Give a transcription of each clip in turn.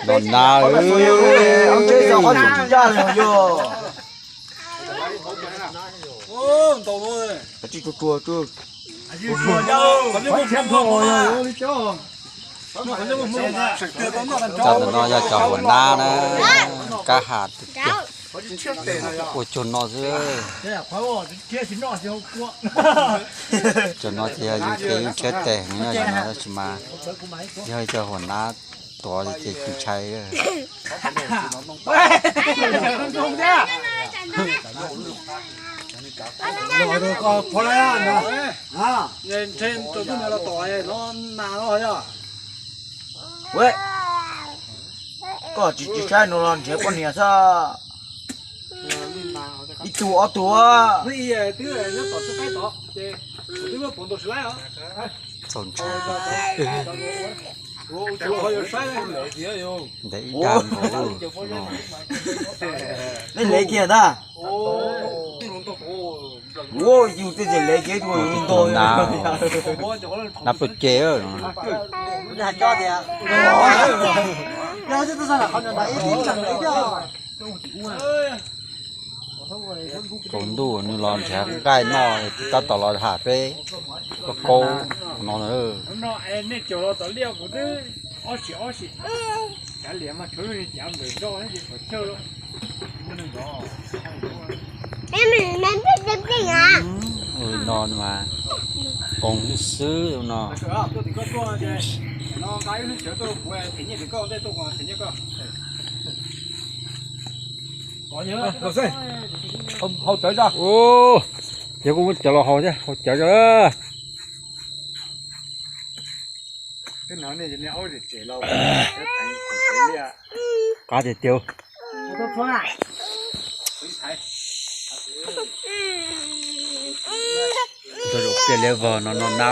Los nab. Cov ntawm no yog cov huam nab na, kab has tiag tiag. Ua cuag no xwb. Cov no ces yus ces yus nrhiav tes no, tab sis mas yog cov huam nab tuav ces tsis ntshai. Koj tsis tsis saib no los nrhiav poj niam xwb. Ib tug ob tug. Ntev ib dag nkaus no. Nej lev kiag ntag. Yus tej ces lev kiag tus ntog na. Nab pawg ceg. Tsaus ntuj nws los nrhiav nqaij noj, tab tom los tham peb kaub kaub no na. No mas qoos xwb no. Yog kuv muab cov los haus thiab, haus cawv. Qab tiag tiag. Tus zaum pliaj liab vog no no na.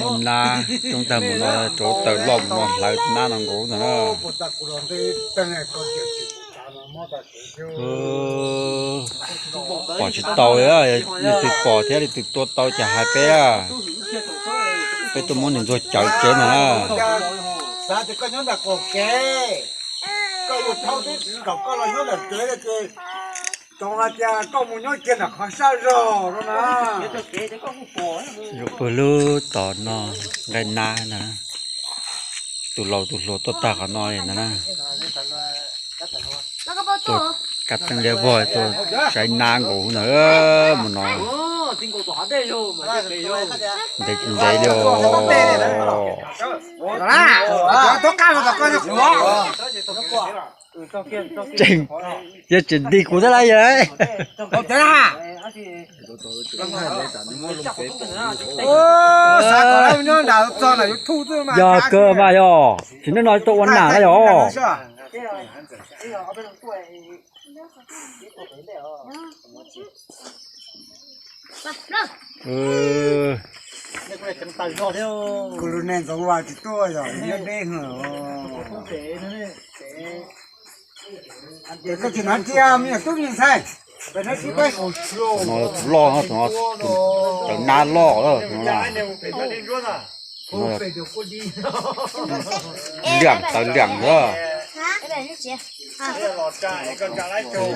No na, coob tag mus no rau taws loj mus no hlawv nab no nkaus ntag na. Pom tsis tau, leej twg pom thiab leej twg tua tau ces hais peb, peb tuaj muab nws ntxuag cawv tsev ntag na. Xav tias koj nyob ntawm qaum kev, koj ua thaub twb kom koj los nyob ntawm kev ces txhob hais tias koj mus nyob kiag ntawm qhov sab zog no na. Yuav pw lub tom no nqaij nab ntag na. Tus laus tus hluas tuaj tag qhov no li ntag na. Tuaj kab teeb liab vog tuaj saib nab nkaus ntag mus no. Ntev tsis ntev li os. Tseem, yog tseem nti kuv thiab lawm yog. Yog kawg mas yog, tsis nej no tuaj ua nam na yog. Kuv lub neej ntxoov vas tsis tuaj yog nyob deb hwv. Koj tsis hnav cia me nyuam tub me ntxhais, no tus loj no, tus no, tus tawv nab loj lawm tus no na. Liam tawv liam lawm.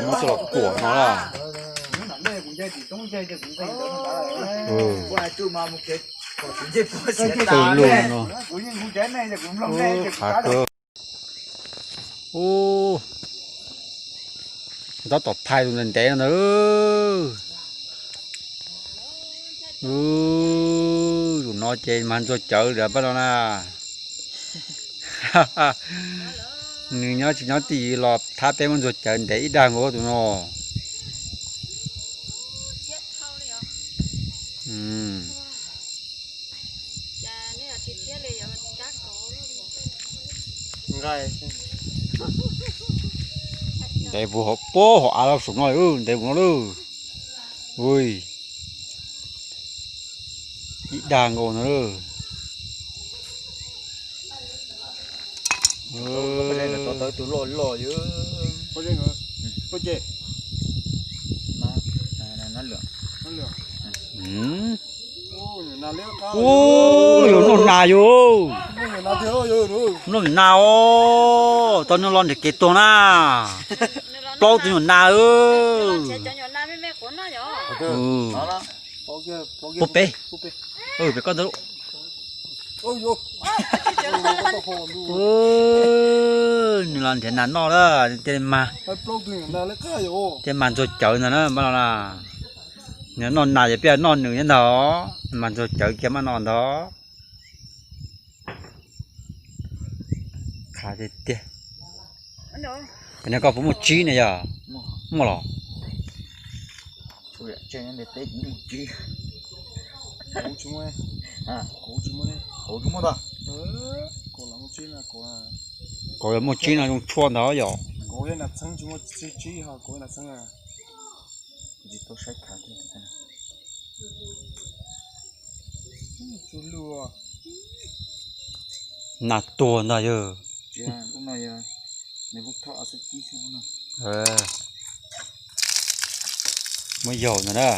Muab coj los kuam no na. Twb lug no. Qhav kawg. Ub, tab tom phais tus ntev ntev no ntag. Tus no ces mas ntxuag cawv lawm pab no na. Nws nyob tsis nyob twj ywm los thab peb muab ntxuag cawv ntev ib dag nkaus tus no. Ntev vus hauv pob hauv av los saum no, ntev vus no lauj. Ui, ib dag nkaus no lauj. Tus loj loj. Ub, yog noj nas yus, noj nas os, tau nws los nrhiav kev tuag na. Plaub tus nyuam nas. Pub peb, peb koj ntawd. Nws los nrhiav nas noj lawm, cia li mag, cia li mag ntxuag cawv ntag na, npaj no na. Nws noj nas ces peb noj nws thiab ntag, mag ntxuag cawv kiag npaj no ntag. Qhav tiag tiag. Ces no koj puas muaj tsib ne yog? Muaj los? Kuv yog muaj tsib no zoo tshuaj ntag yom. Nas tuag ntag yog. Muab yaum ntag na.